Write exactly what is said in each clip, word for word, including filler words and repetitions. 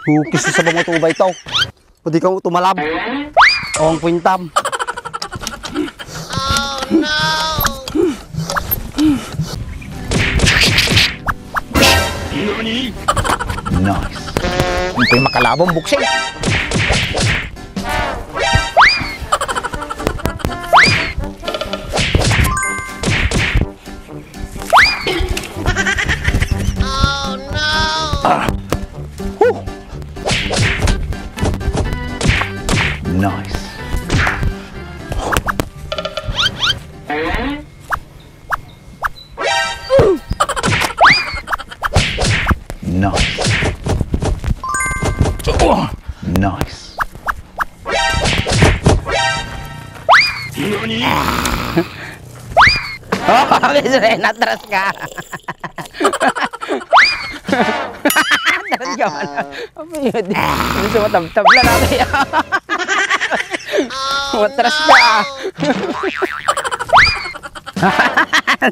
Ukis sa mga tubay to. O di ka tumalab. Awang kwintam. Nice. Ang pay makalabong buksing. Ah. Huh. Nice. Nice. Nice. Oh, Miss Ren, atras ka. Atras ka man. Apa yun? Gusto mo tabtab na natin. Matras ka.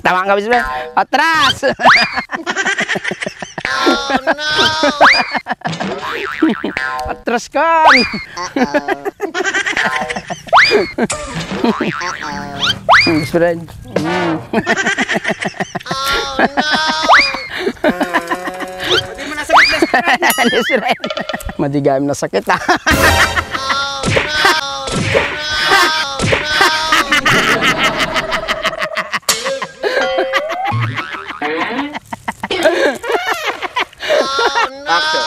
Tama nga, Miss Ren. Atras. Atras ka. Best friend. Mm. Best friend. Madigam na sakit, ah. Action.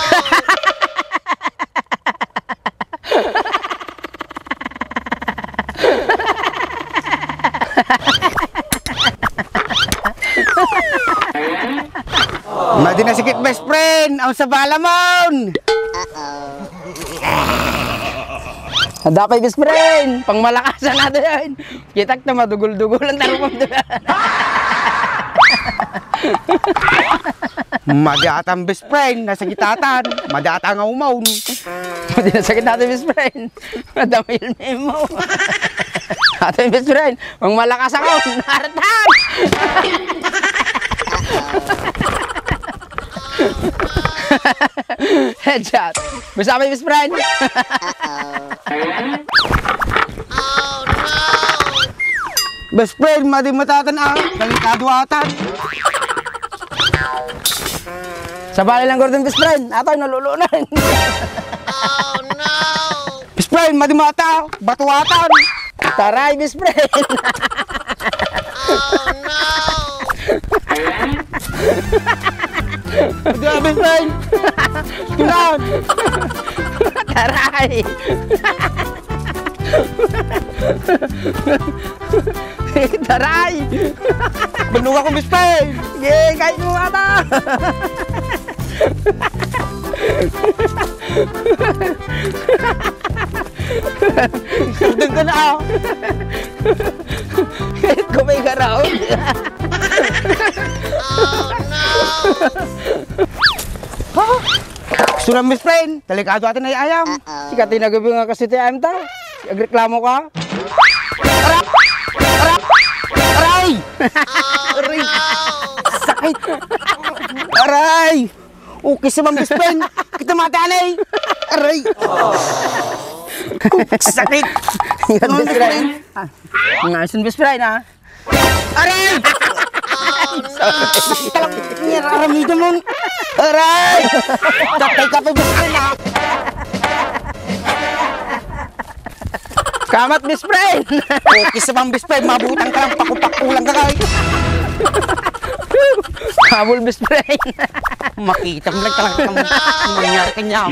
Madi na sakit, best friend. Ang sabala mon. Adda pay, best friend. Pangmalakasan natin. Kitak ta madugol-dugol ang tarong. Madi atan, best friend, nasakitatan. Madi atan nga umawn. Madi nasakitatan, best friend. Madamil mo. Atan, best friend, pangmalakas ako. Naratan. Headshot. Basta kami, best friend. Best friend, madi matatan, ah. Delikado atan. Sabali lang, Gordon, best friend. Ataw, nalulunan. Best friend, madi mata. Batuatan. Taray, best friend. Grabe, friend! Tulan! Taray! Taray! Bannog ako, best friend! Sige, kahit mo ata! Sardeng ka na, ah! Kahit ko may garaon. Gusto lang, best friend. Delikado atan ay ayam. Sikat tinagabi nga kasi ti ayam ta. Agreklamo ka. Aray! Aray! Aray! Sakit! Aray! Okay sa man, best friend. Kita mata na eh. Aray! Sakit! Yan, best friend. Ang asin, best friend, ha? Aray! Talak niya, aramidon mo. Aray! Tatay ka pa, best friend, ha? Kamat, best friend! Okay sa man, best friend. Mabutang ka lang, pakupakulang ka, kay. Habol, best friend. Makita mo lang talaga kung nangyari kanya.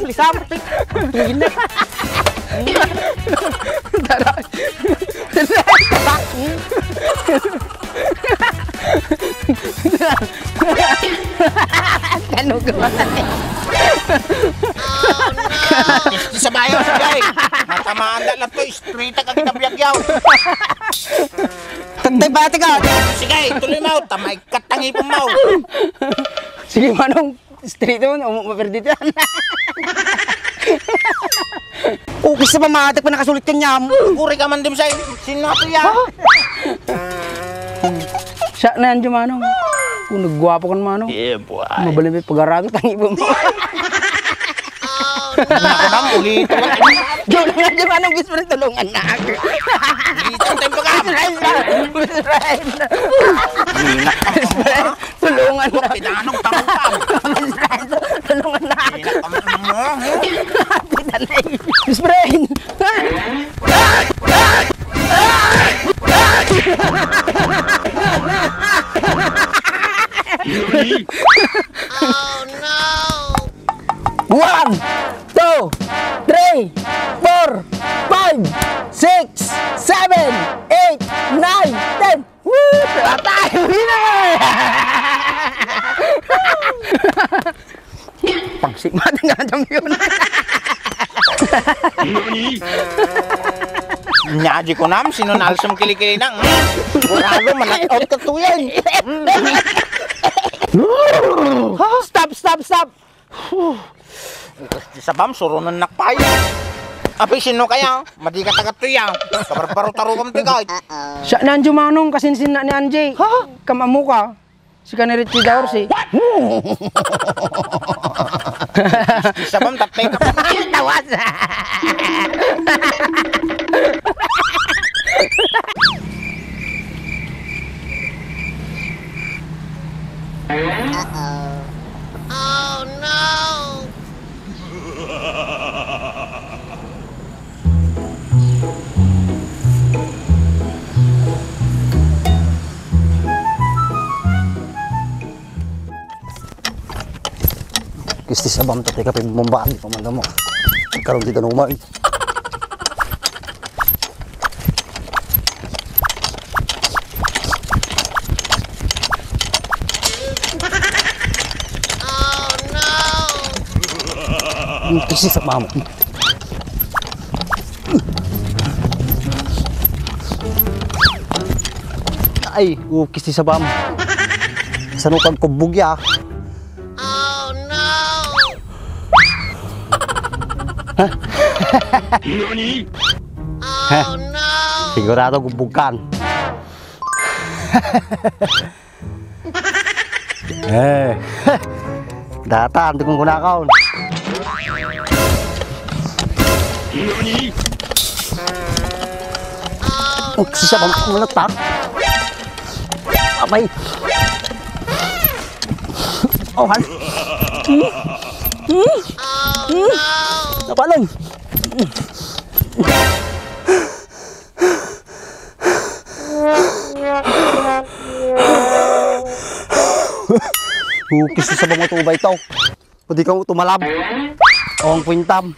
Lisam, tik. Tuwin na. Tara. Ano ka ba? Sa bayo, sige. Matamaan na lang to, straight ka kita biyagyaw. Tagtay bati ka. Sige, tuloy mo. Tamay katangi po mo. Sige, manong. Straight naman, umu-, maperdi yan. Ukis sa pamatik pa nakasulit kaniam. Uri ka man, Dimsay. Sino ato ya? Siya na yan, Manong. Kung nagguwapo kan, Manong. Yeah, boy. Mabalin may pag-arami, tangi mo. Nako na, ulit. Joke lang, Manong. Gusto mo tulungan na ako. Dito, tayo baga. Best friend. Best friend. Tulungan na. Pinanong tangkang. Tulungan na. Pinanong mo, eh. Pinanay. Best friend. Oh, no! One, two, three, four, five, six, seven, eight, nine, ten. Woo! Patay! Winner! Pangsimat nga dyan yun. Nya, di ko nam, sino nalsem kilikili na? Wala ko, malak out ka tuyan. Stop, stop, stop! Sabam, surunan nakpay. Api, sino kaya? Madi ka taga tuya. Kabarbaro tarukam ti guys. Siya na, Manong, kasinsin na ni Angie. Ha? Kamamu ka. Si ka ni Richie Daorsi. Sabam, tatay ka. Tawas. Uh-oh. Oh, no! Kisti sabam, tatay ka pimumbahan, pamandam mo. Karon kita naman. Kisti sabam. Ay, ukis ti sabam. Saan ko kagkubbog ya? Oh, no! Ha? Nani? Oh, no! Sigurado kubbog kan. Eh. Data, anti kong kunakaon. Nani? Oh, siya bang mulat, ha? Abay. Oh, han. Hmm? Hmm? Hmm? Napalong. Ukis sa mga tubay to. Pwede ka tumalab. O ang kwintam.